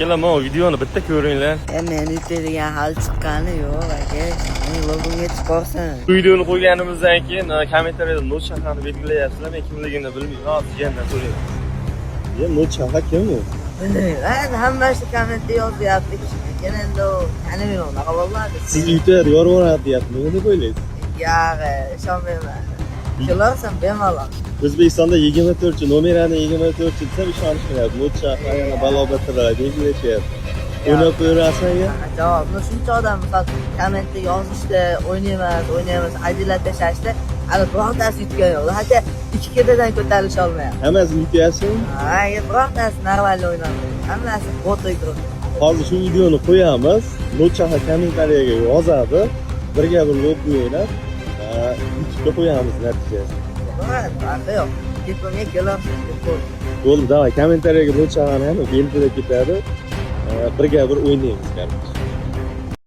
Kelar, mana videoni bitta ko'ringlar. Meni yutadigan hali chiqqani yo'q, aka. Men lobimga chiqorsin. Bu videoni qo'yganimizdan keyin kommentariyada Not shaharni belgilayapsizlar. Men kimligini bilmayman. Hozir jiyandan so'rayman. Ye, Not shahar kim u? Bilmayman, hammasi kommentda yozyapti. Kim ekan endi u? Tanimayman unaqa bolalarni. Siz yutar, yorib yuboradi deyapti. Nima deb o'ylaysiz? Yo'q, ishonmayman. Kelarsan bemalol. O'zbekistonda 24 nomerani 24 desam ishonishmayapti. Not shahar yana balo-battarlar belgilashyapti. O'ynab ko'rasan aka? Javob. Ну, shuncha odam misol kommentda yozishdi, o'ynaymiz, o'ynaymiz, IDlar tashlashdi. Hali birortasi yutgan yo'q. Hatto ikki ketadan ko'tarilisha olmayapti. Hammasini yutyapsizmi? Ha, birortasi normal o'ynolmaydi. Hammasi bot игрок. Hozir shu videoni qo'yamiz. Not shahar kommentariyaga yozadi. Birga bir lobbi o'ynab, YouTube'ga qo'yamiz natijasini. Bo'ladi, farqi yo'q. Tepamga kelarsan, deb qo'y. Bo'ldi, давай, kommentariyaga Not shaharni ham belgilab ketadi. Birga bir o'ynaymiz, короче.